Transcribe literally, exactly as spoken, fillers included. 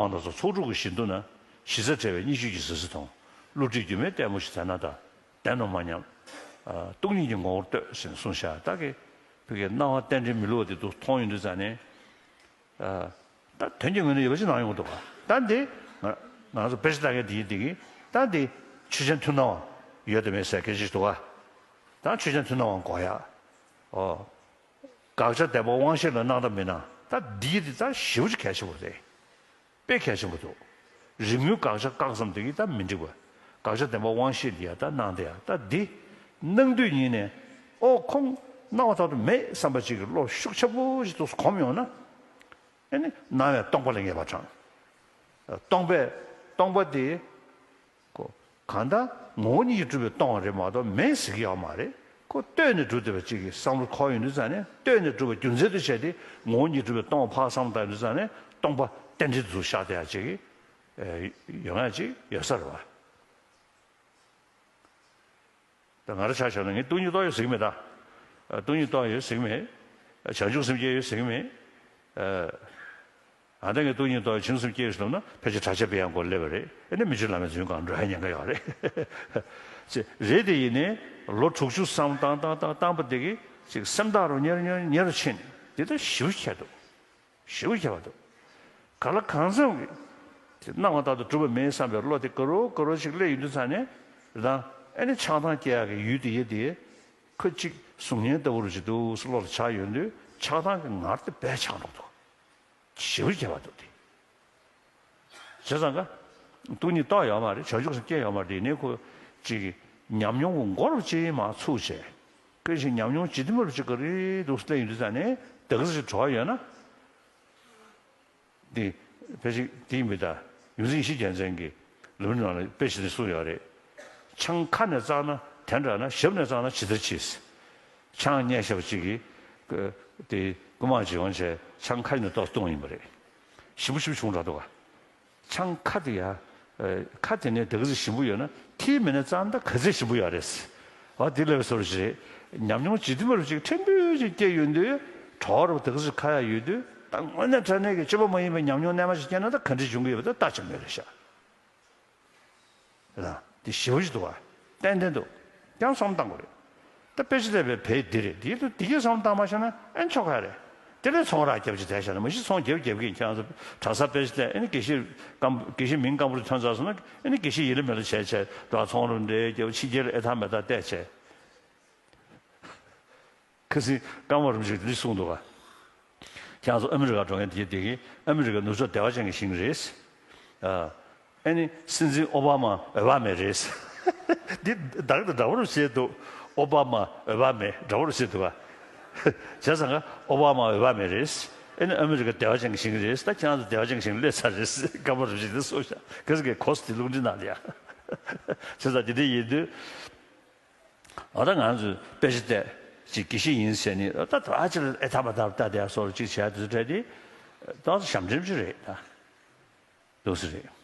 དབང་དང་ཚོགས་ཚོགས་དྲུག་གི་བཞེད་དུ་ན། གཞི་རྩ་བྲལ་བའི་གཉིས་བརྗོད་ཀྱི་ཟིལ་ཟིལ་མཐོང་། བསླུ་བྲིད་སྒྱུ་མའི་ལྟད་མོ་ཞིག་མཛད་ན་ད། བདེན་ནོ་མ་སྙམ། སྟོང་ཉིད་ཀྱི་ངོ་བོར་ལྟོས་ཟེར་ནས་གསུངས་ཤག་ད་གི་བོད་ཀྱི་སྣང་བ་རྟེན་འབྲེལ་མི་བསླུ་བ་དེ་འདུག་མཐོང་ཡོང་དུས་ཙང་ནས། ད་དོན་གྱི་ངོས་ནས་ཡོད་པ་ཅིག་སྣང་ཡོང་གི་འདུག་ག་ད་འདི་ང་ང་ཚོ་དཔེ་ཆ་ལྟ་མཁན་དེ་ཡིན་དེ་གི་ད་འདི་ཆོས་ཅན་ཐུན་སྣང་བ་ཡོད་དམ་མེད་ཟེར་སྐད་ཆ་ཞིག་འདུག་ག་ད་ཆོས་ཅན་ཐུན་སྣང་བ་དགོས་ཡ། ཨོ། དགག་བྱ་བདེན་པ་དབང་ཤེས་ལ་སྣང་དང་མི་སྣང་། ད་འདི་འདི་ད་ཞེ་པོ་ཅིག་གལ་ཆེན་པོ་རེད། དཔེ་གལ་ཆེན་པོ་འདུག་རིགས་དངོས་དགག་བྱ་བཀག་ཙམ་དེ་གིས་ད་མི་འགྲིག་པ། དགག་བྱ་བདེན་པ་དབང་ཤེས་འདི་ཡ་ད་སྣང་དེ་ཡ་ད་འདི། སྣང་དུས་ཉིད་ནས་ཨོ་ཁོང་སྣང་བ་ལྟར་དུ་མེད་བསམ་པ་ཅིག་གི་བློ་ཤུགས་ཆེན་པོ་ཞིག་ཏུ་གོམས་ཡོང་ན། ཨེ་ནི་སྣང་བས་སྟོང་པ་ལ་ངེས་པ་དྲངས། སྟོང་པས་སྟོང་པ་དེ། ཁོ། གང་ལྟར་ངོ་བོ་ཉིད་ཀྱིས་གྲུབ་པའི་སྟོང་བ་རེད་མ་གཏོགས་མེད་ཟེར་གྱི་ཡོད་མ་རེད། ཁོ་ལྟོས་ནས་གྲུབ་བསྡད་པ་གཅིག་གི་བསམ་བློ་འཁོར་ཡོང་དུས་ཙང་ནས་ལྟོས་ནས་གྲུབ་པ་རྒྱུ་མཚན་དུ་བྱས་ཏེ་ངོ་བོ་ཉིད་གྲུབ་པའི་སྟོང་བ་ཕར་བསམ་བློ་བཏང་ཡོང་དུས་ཙང་ནས་སྟོང་པ་རྟེན་འབྲེལ་དུ་བཞག་བསྡད་ཡ་གཅིག་གི་ཡོང་ཡ་གཅིག་ཡོད་ས་རེད་བ། ད་ང་རང་ཆ་བཞག་ན་ངས་སྟོང་ཉིད་རྟོགས་ཡོད་ཟེར་གྱི་མེད་ད། སྟོང་ཉིད་རྟོགས་ཡོད་ཟེར་གྱི་མེད། བྱང་ཆུབ་སེམས་བསྐྱེད་ཡོད་ཟེར་གྱི་མེད། ཨ་ད་ངས་སྟོང་ཉིད་རྟོགས་ཡོད་བྱང་ཆུབ་སེམས་བསྐྱེད་ཡོད་ཟེར་ལབ་ན་ཕལ་ཆེར་གྲྭ་ཆས་སྤེལ་ཡག་སྐོར་སླེབས་པ་རེད། ཨེ་ནས་མི་ཆོས་བླ་མའི་རྫུན་གང་འགྲོ་ཡ་ཉེན་ཁ་ཡོད་རེད། ཅེས་རེད་དེ་ཡིན་ནའི་ལོ་དྲུག་ཅུ་བསམ་བཏང་བཏང་བཏང་བཏང་པ་དེ་གིས་ཅིག་སེམས་ཐག་རུ་ཉེ་རུ་ཉེ་རུ་ཉེ་རུ་ཕྱིན་ནས་དེ་ལྟར་ཞེ་པོ་ཁྱད་འདུག་ཞེ་པོ་ཁྱད་པར་འདུག་གང་ལ་གང་འཚམ་གྱི་དེ་སྣང་བ་ལྟར་དུ་གྲུབ་པ་མེད་བསམ་པའི་བློ་དེ་ག་རོ་ག་རོ་ཞིག་སླེབས་ཡོང་དུས་ཙང་ནས་རེད་དང་ཨེ་ནི་ཆགས་སྡང་སྐྱེ་ཡག་གི་ཡུལ་དེ་ཡེ་དེ་ཁོ་གཅིག་གཟུགས་བརྙན་ལྟ་བུ་རུ་ཅིག་འདུག་སེ་བློ་ལ་འཆར་ཡོང་དུས་ཆགས་སྡང་གི་ངར་དེ་རྦད་ཆགས་འགྲོ་འདུག་ཞེ་པོ་ཁྱད་པར་འདུག་དེ། བྱས་ཙང་ཀ་སྟོང་ཉིད་རྟོགས་ཡོད་མ་རེད། བྱང་ཆུབ་སེམས་སྐྱེས་ཡོད་མ་རེད། ནས་ཁོ་གཅིག་གི་ཉམས་མྱོང་གི་མགོ་རུ་ཅིག་མར་ཚུགས་བྱས། སྐད་ཅིག་ཉམས་མྱོང་ཇི་ལྟ་བུ་རུ་ཅིག་ག་རེ་འདུག་སེ་སླེབས་ཡོང་དུས་ཙང་ནས་དེ་ག་ཚོད་ཅིག་གྲོགས་ཡོད་ན། འདི་ཕལ་ཆེར་འདི་ཡིན་པའི་ད་ཡོངས་འཛིན་ཡེ་ཤེས་རྒྱལ་མཚན་གྱིས་ལམ་རིམ་ནང་ལ་དཔེ་ཞིག་ནས་གསུངས་ཡོད་རེད། ཆང་ཁ་ནས་བཙགས་ན་དེ་འདྲ་ན་ཞབས་ནས་བཙགས་ན་ཇི་ལྟར་མཆིས། ཆང་བརྙས་བཞག་པ་གཅིག་གིས་དེ་རྐུ་མ་བྱེད་ཡོང་བྱས་ཆང་ཁ་ནས་ཏོག་བཏུང་ཡིན་པ་རེད། ཞིམ་པོ་ཞིམ་པོ་བྱུང་འདྲ་འདུག་ག་ཆང་ཁ་དེ་ཡ། ཁ་དེ་ནས་དེ་ག་ཚོད་ཞིམ་པོ་ཡོད་ན་ཐིག་མེད་ན་བཙགས་ན་ད་ག་ཚོད་ཞིམ་པོ་ཡོད་རེད། ཨ་དེ་ལབ་པའི་བཟོ་འདྲ་ཞིག་རེད། ཉམས་མྱོང་ཇི་ལྟ་བུ་ཞིག་ཕྲན་བུ་ཞིག་སྐྱེས་ཡོང་དུས་གྲོགས་རབ་དེ་ག་ཚོད་ཁ་ཡག་ཡོད་དུས་ད་དངོས་གནས་དྲང་གནས་ཀྱི་སྤྱོད་པ་མ་ཡིན་པའི་ཉམས་མྱོང་རྣལ་མ་ཞིག་སྐྱེས་ན་ད་ག་འདྲ་བྱུང་གི་ཡོད་པ་ད་ལྟ་ཅི་མོ་རེད་ཤག་ལ། འདི་ཞེ་པོ་ཞིག་འདུག་བ། ཏན་ཏན་འདུག་ཀྱང་བསམ་བློ་བཏང་དགོས་རེད། ད་དཔེ་ཆ་ལས་པའི་བས་འདི་རེད། འདི་ལ་འདི་གའི་བསམ་བློ་བཏང་མ་ཤེས་ན་ཨེ་ཆོག་ག་རེད། དེ་ལས་ཚོང་རག་རྒྱབ་ཅིག་བསྡད་བཞག་ན་མ་གཞི་ཚོང་རྒྱབ་རྒྱབ་གིན་ཁྱེད་རང་ཚོ་གྲྭ་ས་དཔེ་ཆ་ལས་ཨེ་ནི་དགེ་བཤེས་སྐམ་དགེ་བཤེས་མིང་སྐམ་པོ་ཐོན་ཚར་སོང་ན་ཨེ་ནི་དགེ་བཤེས་ཡིན་ལ་མེད་ལ་བྱས་བྱས་འགྲོ་ཚོང་རུ་འདྲེ་རྒྱབ་ཕྱི་རྒྱལ་ལ་ཨེ་ཐང་མེ་ཐང་བལྟས་བྱས། ཁ་སང་སྐར་མ་རིན་པོ་ཆེས་འདི་གསུངས་འདུག་ག་ཁྱེད་ཚོ་ཨ་མི་རི་ཀ་འགྲོ་མཁན་དེ་དེ་གིས་ཨ་མི་རི་ཀ་ནུབ་ཕྱོགས་བདེ་བ་ཅན་གྱི་ཞིང་རེད། ཨ་ནི་སྲིད་འཛིན་ཨོ་བྷ་མ་འོད་དཔག་མེད་རེད། འདི་བདག་དང་འདྲ་བོ་རུ་བྱེད་འདུག་ཨོ་བྷ་མ་འོད་དཔག་མེད་འདྲ་བོ་རུ་བྱེད་འདུག་ག་བྱས་ཙང་ཨོ་བྷ་མ་འོད་དཔག་མེད་རེད། ཨ་ནི་ཨ་མི་རི་ཀ་བདེ་བ་ཅན་གྱི་ཞིང་རེད། ད་ཁྱེད་ཚོ་བདེ་བ་ཅན་གྱི་ཞིང་སླེབས་ཚར་རེད། སྐར་མ་རིན་པོ་ཆེས་འདི་གསུངས་ཤག་ཁ་སང་གི་གོ་སི་དེ་རླུང་འཕྲིན་ནང་ལ་ཡ། བྱས་ཙང་དེ་འདྲ་ཡིན་དུས། ཨ་ད་ང་ཚོས་དཔེ་ཆ་བལྟས་ཅིག་དགེ་བཤེས་ཡིན་ཟེར་ནི་ཨ་ད་ད་ཅི་ལ་ཨེ་ཐ་མ་ད་ལྟ་དེ་སོགས་ཅིག་བྱས་དུས་ཚོད་དེ་ཏོག་ཙམ་ཞབས་འདྲེན་ཅིག་རེད་ད། འདུག་སེ་རེད།